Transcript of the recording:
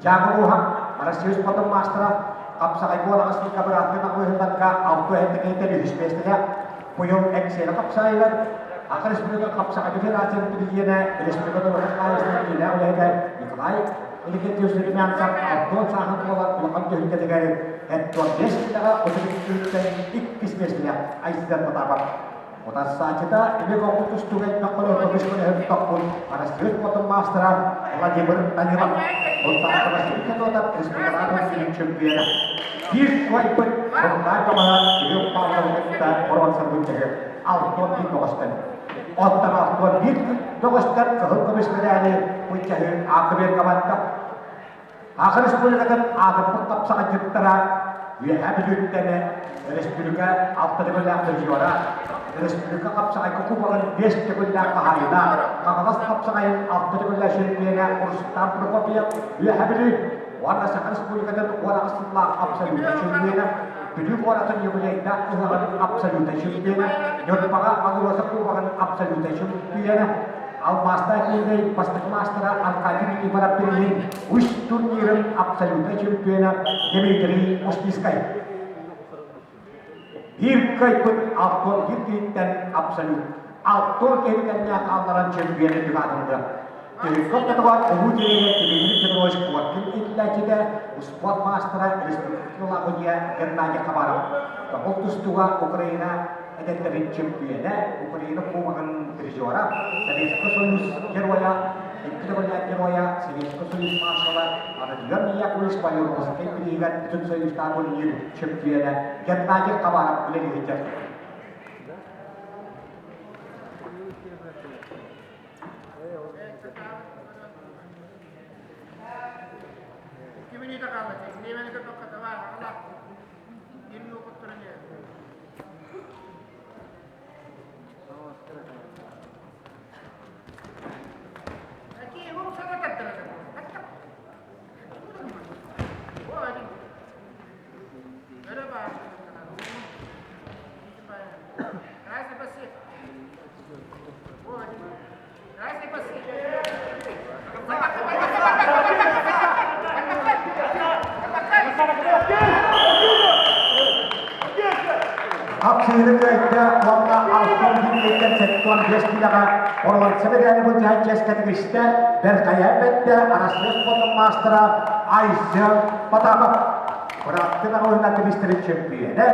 Дьааҥы улууһа Россия спортун маастара хапсаҕай буолаҕас бырааттыы наҕылыһыннарга алты эһэтэ үһүс миэстэлээх Пуйол Эҥсиэли хапсаҕайыгар Саха Республика хапсаҕай федерациятын президенэ республика норуотун хаһаайыстыбатын киинэ үлэһитэ Николай Иннокентьевич Румянцев Антон сааһын туолар улахан түһүлгэтигэр 75 киилэҕэ 32-ттэн иккис миэстэлээх Айсен Потапов. Утарсааччыта Илик оҕу тустууга элбэх көлөһө көмүс көлөһүн тохпут Арассыыйа спордун маастара Владимир Данилов. Онтон Василий Федотов республикаҕа сүрүн чөмпүйүөнэ. Биир куойбут Сунтаар көмөһө Кирилл Павловы кытта боруонсарбыт чаһы 61 көҕүстэн. Оттон 61 көҕүстэн кыһыл көмүс мэдээли бу чаһы Аакыбер команда. Саха Республикатын аатырбыт хапсаҕайдьыттара Үөһээ Бүлүүттэн республика алта төгүллээх призера, республика хапсаҕайга кубогын биэс төгүллээх хаһаайына, Хаҥалас хапсаҕайын алта төгүллээх чемпиона Рустам Прокопьев Үөһээ Бүлүү уонна Саха Республикатын 18 сыллаах абсолютнай чемпиона, Бүлүү куоратын юбилейдаах ыһыаҕын абсолютнай чемпиона, Ньурбаҕа АЛРОСА кубогын абсолютнай чемпиона, Алмаастаах киинэй бастакы маастара Аркадий Никифоров билигин үс турнирын абсолютнай чемпиона Дмитрий Устинскай. Биир кыайбыт Алтон биир киһиттэн абсолют. Алтон киһи кэннэ хаалларан чемпионы түгаатылды. Түһүлгэ ортотугар улуу тренер Дмитрий Петрович Коркин иитиллээччитэ, спорт маастара республикалаах Геннадий Хабаров. Тобул тустууга Украина эдэрдэрин чөмпүйүөнэ, Украина Кубогын призера, Советский Союз геройа, икки төгүллээх геройа, Советский Союз маршала Родион Яковлевич Майоровскай бирииһигэр Бүтүн Союзтааҕы турнир чөмпүйүөнэ Геннадий Хабаров үлэлиир. Кимини да хаалла, немени көтөххө давай, аҕала. Хапсыһыыны кыайда уонна Алтан Дмитриевтэн 75 киилэҕэ боруонса мэдээли былдьаһан чиэскэ тигистэ Бэркайа бэттэ Арассыыйа спордун маастара Айсен Потапов. Бырааттыы наҕылынан тигистэрин чөмпүйүөнэ.